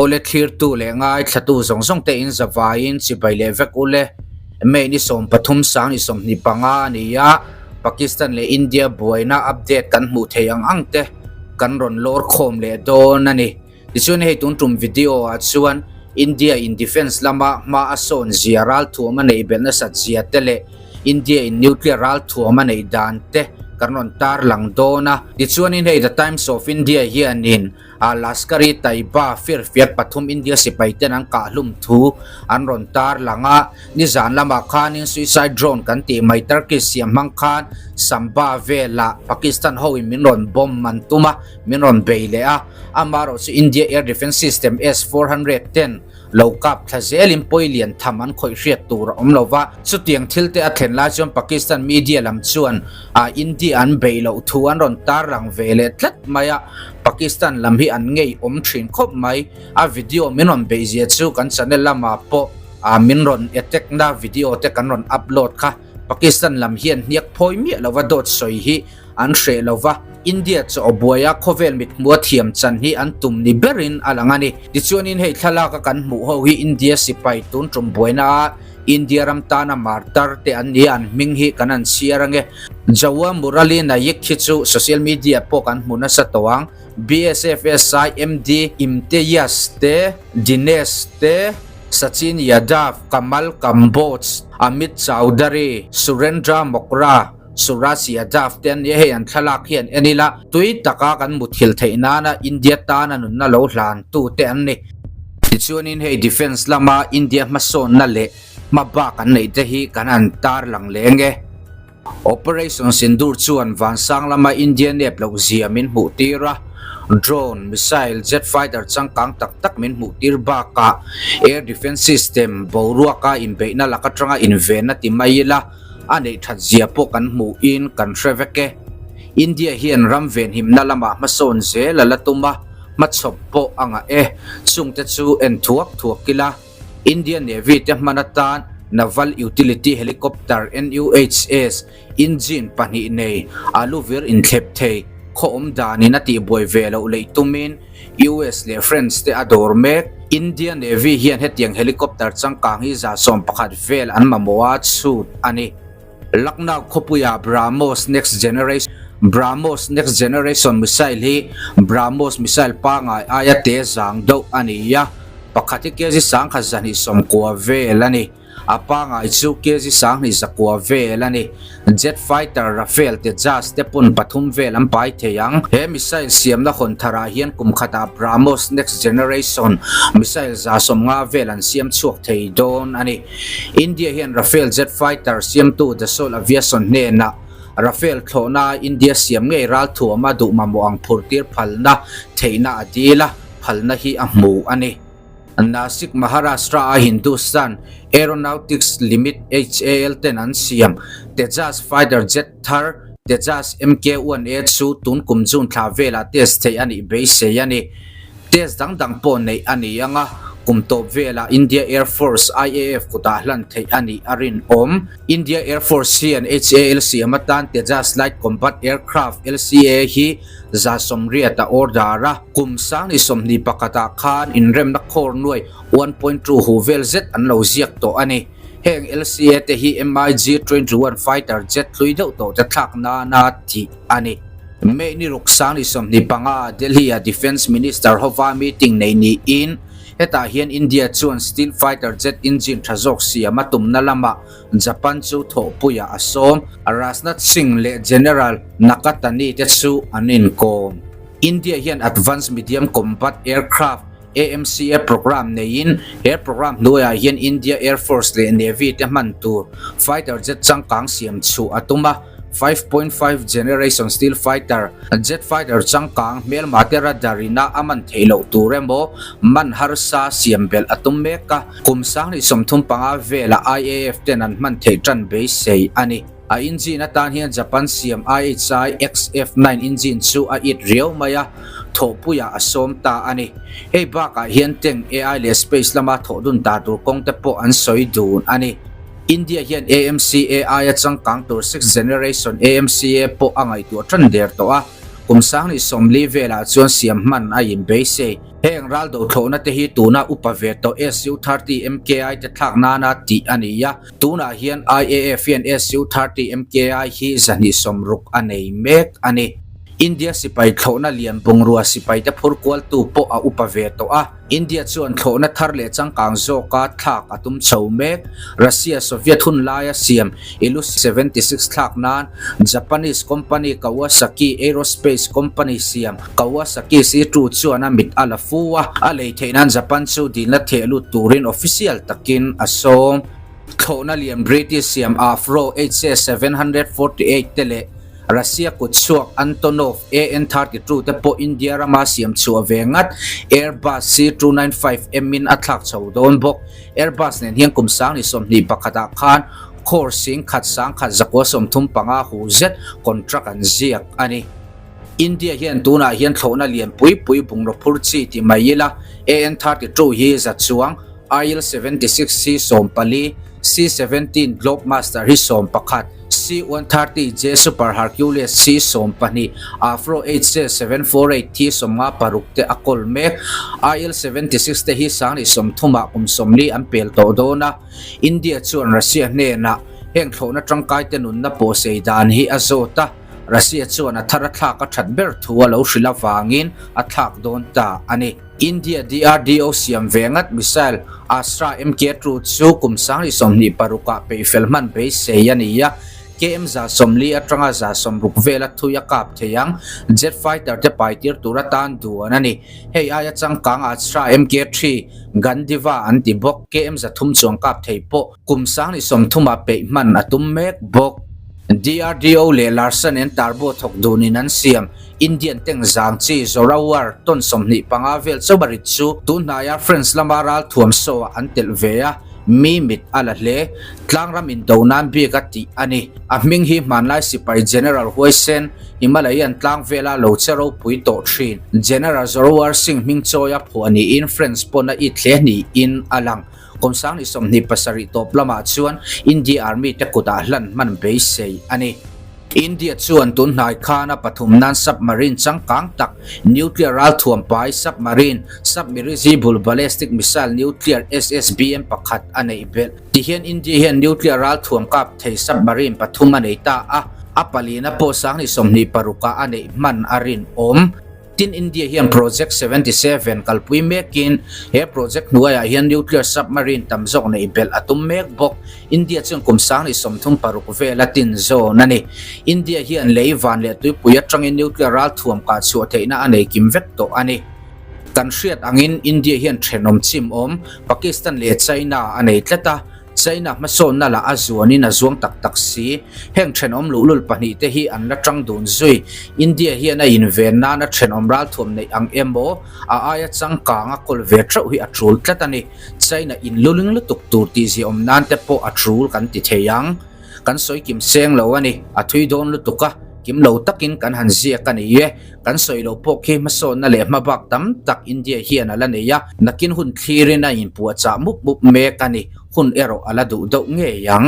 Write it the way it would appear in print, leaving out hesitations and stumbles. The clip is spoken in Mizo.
Awle thlirtu leh ngaithlatu zawng zawng te in zavaiin chibai leh vek ule. May ni 13 sang ni 25 a ni a, Pakistan leh India buaina update kan hmuh theih ang ang te kan rawn lawr khawm leh dawn a ni. Tichuan hei tun tum video ah chuan India in defence lama hma a sawn zia ralthuam a neih belh nasat zia te leh India in nuclear ralthuam a neih dan te kan rawn tarlang dawn a. Tichuanin hei The Times of India hianin a Lashkar-e-Taiba firfiak pathum India sipai ten an kah hlum thu an rawn tarlang a. Nizan lamah khanin suicide drone kan tih mai Turkish siam hmang khan Samba velah Pakistan hoin min rawn bomb an tum a, min rawn bei leh a. Amaherawh chu India Air Defence System S-400 ten lo kap thla zelin pawi lian tham an khawih hriat tur a awm lo va. Chutiang thil te a thlen lai chuan Pakistan media lam chuan India an beih loh thu an rawn tarlang ve leh tlat mai a. Pakistan lam hi an ngei awm thin khawp mai. A video min rawn beih zia chu kan channel lamah pawh min rawn attack na video te kan rawn upload kha. Pakistan lam hian hniak phawi miah lova dawt sawi hi an hreh lo va, India chaw buaia khawvel mithmua thiam chan hi an tum ni berin a lang a ni. Tichuanin hei thlalaka kan hmuh ho hi India sipai tun tum buaina a India ram tana martar te an ni a, an hming hi kan han chhiar ange. Jawa Murali Naik hi chu social media pawh kan hmu nasa tawh ang. BSF SI MD Imteyaz te, Dinesh te, Sachin Yadav, Kamal Kamboj, Amit Chaudhary, Surendra Mokra, Suraj Yadav te an ni a, hei an thlalak hi an en ila, tui taka kan muthilh theih nana India tana nunna lo hlan tu te an ni. Tichuanin hei defence lama India hmasawnna leh hmabak an neih te hi kan han tarlang leng e. Operation Sindoor chuan vansang lama India nep loh zia min hmuh tir a, drone, missile, jet fighter changkang tak tak min hmuh tir bakah air defence system boruaka inbeihna lak atanga invenna ti mai ila, A neih that zia pawh kan hmuhin kan hre vek e. India hian ram venhimna lamah hmasawn zel a la tum a, hmachhawp pawh a ngah e. Chungte chu en thuak thuak ila, India Navy te hman atan Naval Utility Helicopter, NUHS, engine pahnih nei, alu vir inthlep thei, khaw awm danin a tihbuai ve loh leih tumin, US leh France te a dawr mek. India Navy hian hetiang helicopter changkang hi 111 vel an mamawh a chhut a ni. Lucknow khawpuia BrahMos Next Generation BrahMos Next Generation missile hi BrahMos missile pangai aia te zang deuh a ni a, pakhat hi kg 1290 vel a ni. A pangai chu kg 2100 vel a ni. Jet fighter Rafale Tejas te pawn pathum vel an pai thei ang. He missile siamna hawn tharah hian kum khatah BrahMos Next Generation missile 150 vel an siam chhuak thei dawn a ni. India hian Rafale jet fighter siamtu Dassault Aviation hnenah Rafale thlawhna India siam ngei ralthuama duh mamawh ang phurtir phalna theihna a dil a, phalna hi a hmu a ni. Nashik, Maharashtra a Hindustan Aeronautics Limit, HAL, ten an siam Tejas fighter jet thar Tejas Mk-1A chu tun kum June thla velah test theih a nih beisei a ni. Test dang dang pawh neih a ni ang a, kum tawp velah India Air Force, IAF, kutah hlan theih a nih a rinawm. India Air Force hian HAL siam atan Tejas Light Combat Aircraft, LCA, hi 180 a order a, kum 2021 ah khan inremna khawr nuai 1.2 hu vel zet an lo ziak tawh a ni. Heng LCA te hi MiG-21 fighter jet hlui deuh tawh te thlak nana tih a ni. May ni ruk 2025 Delhi-a Defence Minister hova meeting nei niin hetah hian India chuan steel fighter jet engine tha zawk siam a tumna lamah Japan chu thawhpuiah a sawm. Rajnath Singh leh General Nakatani te chu an inkawm. India hian Advanced Medium Combat Aircraft, AMCA, programme neiin he programme hnuaiah hian India Air Force leh Navy te hman tur fighter jet changkang siam chhuah a tum a. 5.5 generation steel fighter, jet fighter changkang hmelma te radar ina a man theih loh tur emaw man harsa siam belh a tum mek a. Kum 2035 vela IAF ten an hman theih tan beisei a ni. A engine atan hian Japan siam IHI XF9 engine chu a it riau mai a, thawhpuiah a sawm ta a ni. Hei bakah hian tank AI leh space lama thawh dun ta tur kawng te pawh an sawi dun a ni. India hian AMCA aia changkang tur sixth generation AMCA pawh a ngaihtuah tan der tawh a. Kum 2040 velah chuan siam hman a inbeisei. Heng raldo thlawhna te hi tuna upa ve tawh SU-30 MKI te thlak nana tih a ni a, tunah hian IAF hian SU-30 MKI hi 260 a nei mek a ni. India sipai thlawhna lian bungrua sipaite phur kualtu pawh a upa ve tawh a. India chuan thlawhna thar leh changkang zawka thlak a tum chho mek. Russia Soviet hun laia siam Ilyushin 76 thlak nan Japanese company Kawasaki Aerospace Company siam Kawasaki C2 chuan a mit a la fu a, a lei theih nan Japan chu dilna theh lut turin official takin a sawm. Thlawhna lian British siam Avro HA748 te leh Russia kut chhuak Antonov AN-32 te pawh India rama siam chhuah ve ngat Airbus C-295M in a thlak chho dawn bawk. Airbus nen hian kum 2021 ah khan crore 10,000 1,135 hu zet contract an ziak a ni. India hian tunah hian thlawhna lian pui pui bungraw phur chi ti mai ila AN-32 hi za chuang IL-76 hi 14, C-17 Globemaster hi 11, C-130J Super Hercules hi 12, Avro HJ-748 hi 56 te a kawl mek. IL-76 te hi 2030 ah kum 40 an pel tawh dawn a. India chuan Russia hnenah heng thlawhna tangkai te nunna pawhsei dan hi a zawt a, Russia chuan a thar a thlak a that ber thu a lo hrilh avangin a thlak dawn ta a ni. India DRDO siam ve ngat missile Astra MK two chu kum 2026 ah peihfel hman beisei a ni a, KM 140 atanga 160 vela thui a kap thei ang. Jet fighter te paitir tur atan duan a ni. Hei aia changkang Astra MK three Gandiva an ti bawk. KM 300 chuang kap thei pawh kum 2030 ah peih hman a tum mek bawk. DRDO leh Larsen and Turbo thawk dunin an siam. Indian tank zang chi Zorawar ton 25 vel chauh a rit chu tun hnaia France lama ral thuam saw ah an telh ve a, mi mit a la hle. Tlangram indo nan bik a tih a ni. A hming hi hmanlai sipai General Huaisen, Himalayan tlang vela lo che ropui tawh thin. General Zorawar Singh hming chawi a phuah niin France pawn a it hle niin a lang. Kum 2027 tawp lamah chuan India Army te kutah hlan hman beisei a ni. India chuan tun hnai khana pathum nan submarine changkang tak, nuclear ralthuam pai submarine, submersible ballistic missile nuclear SSBM pakhat a neih belh. Tihian India hian nuclear ralthuam kap thei submarine pathum a nei ta a, a palina pawh 2026 ah a neih hman a rinawm. Tin India hian Project 77 kalpui mekin he project hnuaiah hian nuclear submarine tam zawk neih belh a tum mek bawk. India chuan kum 2036 vela tin zawn a ni. India hian lei van leh tuipui atangin nuclear ralthuam kah chhuah theihna a nei kim vek tawh a ni. Kan hriat angin India hian thenawm chim awm Pakistan leh China a nei tlat a. China hmasawnna lah a zuanin a zuang tak tak si. Heng thenawm luhlul pahnihte hi an la tang dun zui. India hian a inven nana thenawm ralthuam neih ang emaw, a aia changkang a kawl ve theuh hi a tul tlat a ni. China inluling lutuk tur tihziaawm nan te pawh a tul kan ti thei ang. Kan sawi kim seng lo a ni, a thui dawn lutuk a, kim lo takin kan han ziak a ni e. Kan sawi loh pawh khi hmasawnna leh hmabak tam tak India hian a la nei a, nakin hun thlirin a inpuahchah mup mup mek a ni, hun erawh a la duh deuh ngei ang.